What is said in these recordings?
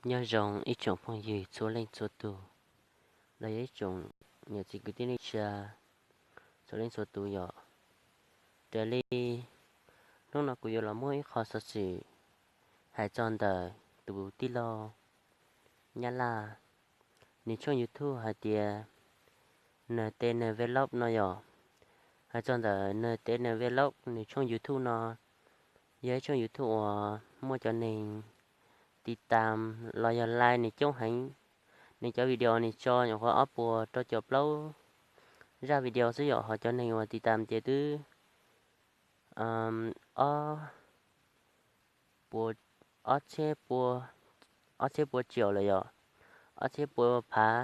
Nyob zoo ib tsoom phooj ywg txhua leej txhua tus, los yog ib tsoom niam txiv kwv tij neej tsa txhua leej txhua tus yom. Raws li hnub no kuv yuav los muab ib qho xov xwm hais txog ntawm tus tij laug Nyab Laj, nws tshooj YouTube hais tias N T N Vlog no yom. Hais txog ntawm N T N Vlog nws tshooj YouTube no, yog ib tshooj YouTube uas muaj cov neeg tiv tam los yog like nws coob heev. Nws cov video nws tso nyuam qhuav ob puas rau caum plaub zaj video xwb yom, ho cov neeg uas tiv tam ces twb ob puas, ob txhiab pua, ob txhiab pua tsiaum lawm yom, ob txhiab pua phav,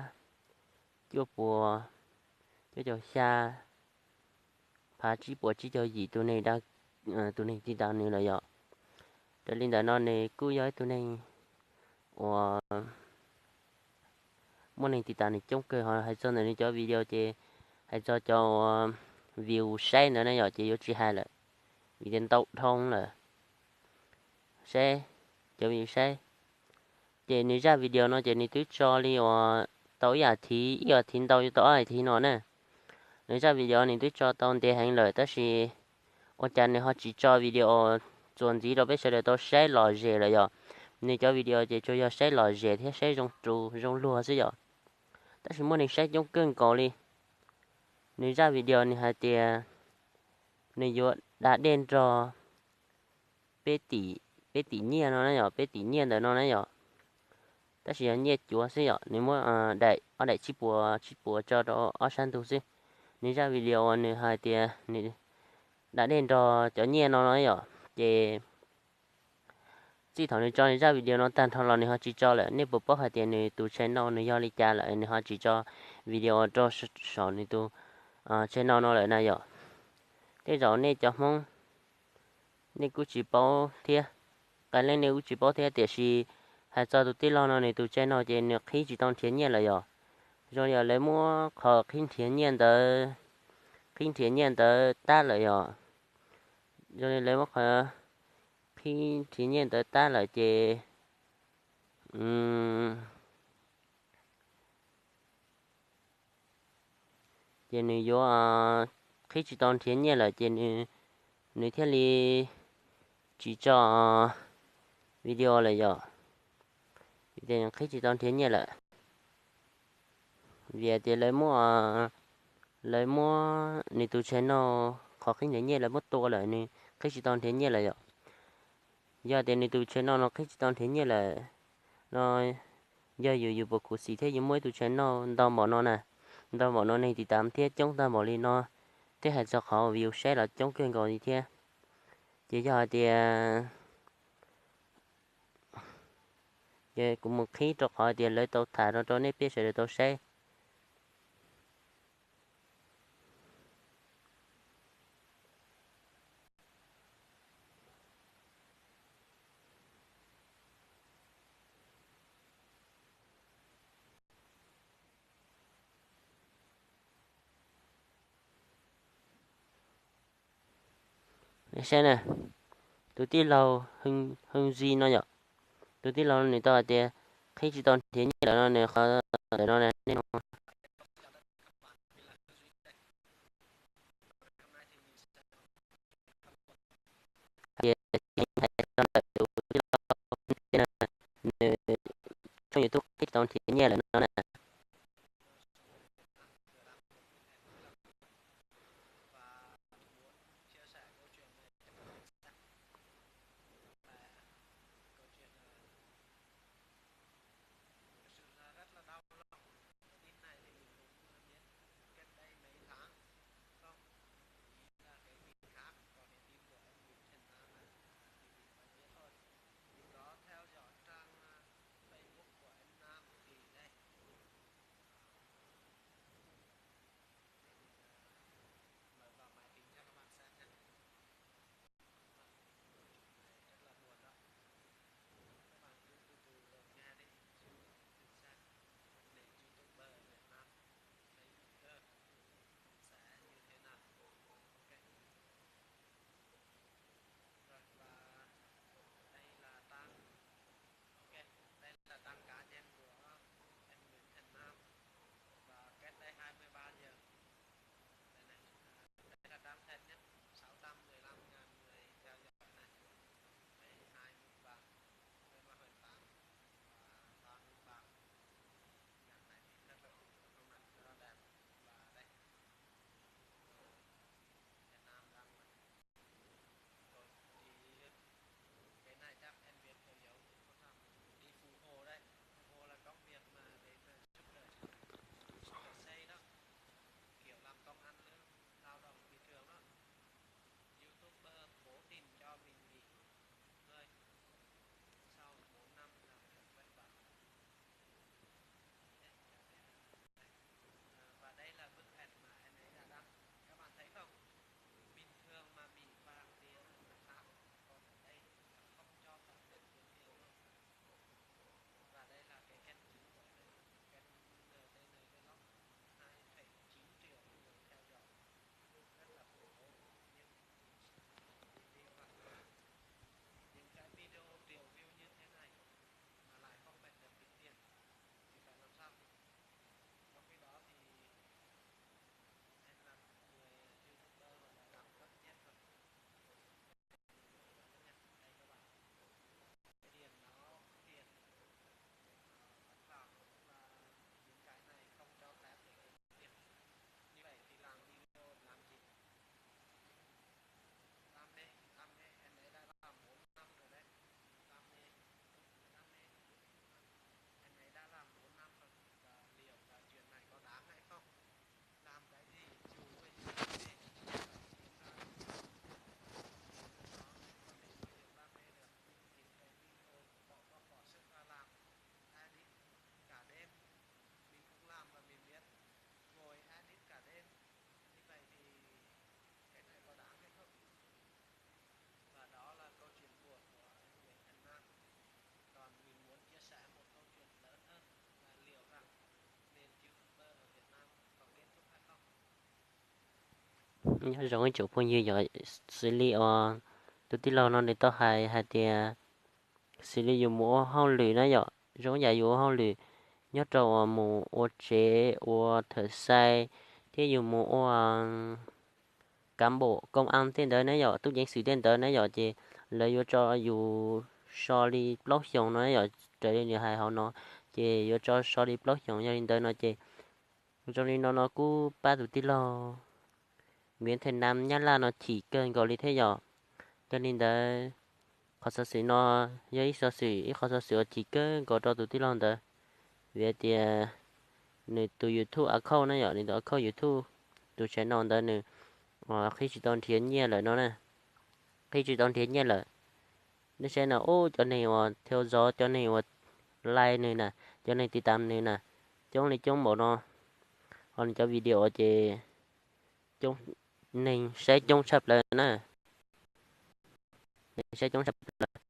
cuaj puas, cuaj caum xya, phav tsib puas tsib caug yim tus neeg, tus neeg tiv tam nws lawm yom. Raws li ntawm no nws kuj yog ib tug neeg uas muaj neeg tiv tam nws coob kawg. Ho hais txog ntawm nws cov video ces hais txog cov uas view saib ntawd na yom, ces yuav tsis hais lawm, vim tias ntau dhau lawm. Saib, cov view saib, ces nws zaj video no ces nws twb tso li uas tau ib as thiv, ib as thiv ntau yuav tau ob as thiv no na. Nws zaj video nws twb tso tau ntev heev lawm tab sis ua cas nws ho tsis tso video txuas ntxiv rau peb sawv daws tau saib lom zem lawm yom. Nws cov video ces tsuas yog saib lom zem thiab saib zoo ru zoo luag xwb yom, tab sis muaj neeg saib coob kawg nkaus li. Nws zaj video nws hais tias nws yuav da dej nrog peb tim, peb tim nyiaj no na yom, peb tim nyiaj ntawm no na yom, tab sis yog nyiaj cuav xwb yom. Nws muab daim, ob daim tsib puas tsib puas tso rau ob sab ntug xwb. Nws zaj video uas nws hais tias nws da dej nrog cov nyiaj no no yom, ces txij thaum nws tso nws zaj video no tag nrho los nws ho tsis tso lawm. Nej puas paub hais tias nws tus channel nws yog li cas lawm nws ho tsis tso video rau saum nws tus channel no lawm na yom? Tej zaum nej cov Hmoob nej kuj tsis paub thiab, qee leej nej kuj tsis paub thiab, tiam sis hais txog tus tij laug no nws tus channel ces nws qhib tsis tau nrhiav nyiaj lawm yom. Zoo li lawv muab qhov qhib nrhiav nyiaj ntawd, qhib nrhiav nyiaj ntawd tab lawm yom. Zoo li lawv muab qhov qhib nrhiav nyiaj ntawd tab lawm ces ces nws yuav qhib tsis tau nrhiav nyiaj lawm ces nws thiaj li tsis tso video lawm yom. Qhib tsis tau nrhiav nyiaj lawm vim tias lawv muab, lawv muab nws tus channel qhov qhib nrhiav nyiaj lawv muab tua lawm, nws qhib tsis tau nrhiav nyiaj lawm yom. Yog tias nws tus channel no qhib tsis tau nrhiav nyiaj lawm no, yog yus yus puas khuv xim thiab yus muaj ib tug channel ntau npaum no na, ntau npaum no neeg tiv tam thiab coob tag npaum li no, thiab hais txog qhov view saib los coob kawg nkaus li thiab. Ces yog hais tias, ces kuv mus qhib rau qhov tias lawv tau tham rau rau nej peb sawv daws tau saib. Saib na, tus tij laug Hwm Zis no yom, tus tij laug no nws tau hais tias qhib tsis tau nrhiav nyiaj lawm no nws qhov ntawm no nej no hais tias hais txog ntawm tus tij laug, nws tshooj YouTube qhib tsis tau nrhiav nyiaj lawm no na. Nyob zoo ib tsoom phooj ywg yom, xws li uas tus tij laug no nws tau hais hais tias xws li yus mus ua hauj lwm na yom, zoo yam yus ua hauj lwm nyob rau uas mus ua tsev ua thawm xais thiab yus mus ua kav npam koob as tej ntawd na yom, tub ceev xwm tej ntawd na yom, ces lawv yuav tso yus so li plaub xyoos no na yom, raws li nws hais hauv no, ces yuav tso so li plaub xyoos. Yog li ntawd no ces zoo li no no kuj pab tus tij laug Viv Thaj Nam Nyab Laj no chim kawg nkaus li thiab yom. Yog li ntawd qhov xov xwm no yog ib xov xwm, ib qhov xov xwm uas chim kawg nkaus rau tus tij laug ntawd, vim tias nws tus YouTube account na yom, nws tus account YouTube, tus channel ntawd nws qhib tsis tau nrhiav nyiaj lawm no na, qhib tsis tau nrhiav nyiaj lawm. Nej saib na, ub, cov neeg uas theo dõi, cov neeg uas like nws na, cov neeg tiv tam nws na, coob li coob npaum no, ho nws cov video ces coob, neeg saib coob tshaj plaws na, neeg saib coob tshaj plaws,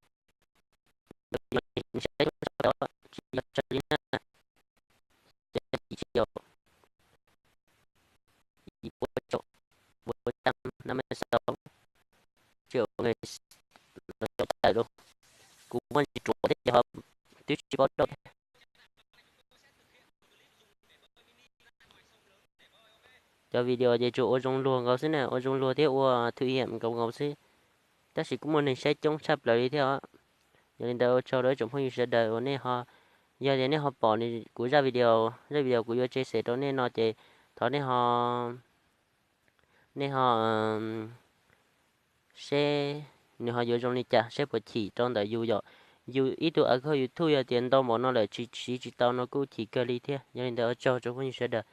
neeg saib coob tshaj plaws tsis yog tsawg li na, ces tsis yog ib puas tsaum, ib puas tsaum na, me xav tsis yog los coob tawm lauj, kuv muaj ntsis ruam thiab ces ho twb tsis paub rau thiab. Cov video ces tsuas ua zoo luag nkaus xwb na, ua zoo luag thiab ua thwm hiam nkaus nkaus xwb, tab sis kuj muaj neeg saib coob tshaj plaws li thiab os. Yog li ntawd ua tsaug rau ib tsoom phooj ywg sawv daws uas nej ho, yog tias nej ho pom kuv zaj video, zaj video kuv yuav tse xem rau nej no ces thov nej ho, nej ho seb nws ho yuav zoo li cas, seb puas chim rau ntawm yus yom. Yus ib tug account YouTube yog tias ntau npaum no lawm tsis siv tsis tau no kuj chim kawg li thiab. Yog li ntawd ua tsaug tsoom phooj ywg sawv daws.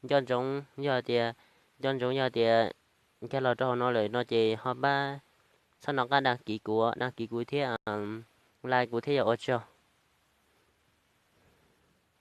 Nco ntsoov yog tias, nco ntsoov yog tias nkag los rau hauv no lawm no ces ho pab txhob nco qab đăng ký kuv, đăng ký kuv thiab like kuv thiab yom, ua tsaug.